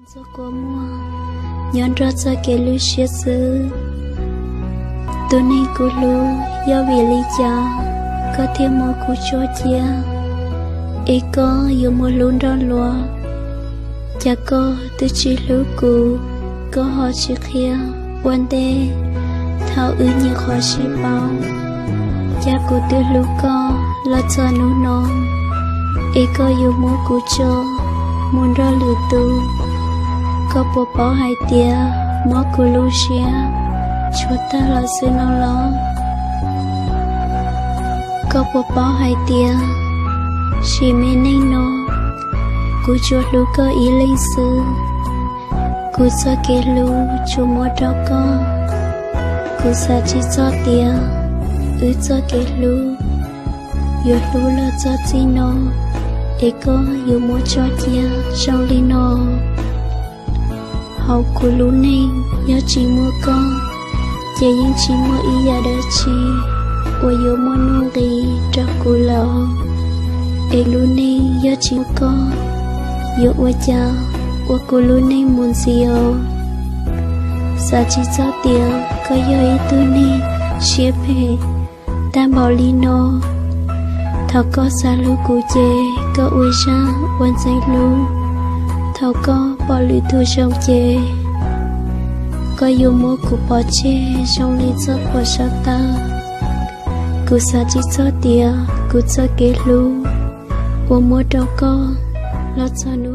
Txoj kua muag nyob nrog txoj kev hlub siab xwb. Tus neeg kuv hlub, yog vim li cas koj thiaj muab kuv tso cia, es koj yuav muab hlub nrog luag? Cas koj twb tsis hlub kuv, koj ho tsis qhia ua ntej thaum wb nyiam qhov sib paub? Cas kuv twb hlub koj los txog hnub no, es koj yuav muab kuv tso mus nrog lwm tus? Koj puas paub hais tias mob kuv lub siab tshuav tag los xwb no los? Koj puas paub hais tias sim me neej no kuv tsuas hlub koj ib leeg xwb? Kuv txoj kev hlub tsuas muab rau koj. Kuv xav tsis txog tias wb txoj kev hlub yuav hlub los txog txij no, es koj yuav muab tso cia zoo li no. Hauv kuv lub neej yog tsis muaj koj, ces yeej tsis muaj ib yam dab tsi uas yuav muaj nuj nqis rau kuv lawm. Es lub neej yog tsis muaj koj, yuav ua cas ua kuv lub neej mus ntxiv os? Xav tsis txog tias koj yog ib tug neeg siab phem tag npaum li no. Thaum koj xav hlub kuv ces koj ua zaj ua ntxeev hlub. Thaum koj pom lwm tus zoo ces koj yuav muab kuv pov tseg zoo li txoj phuam sab taw. Kuv xav tsis txog tias kuv txoj kev hlub uas muab rau koj los txog hnub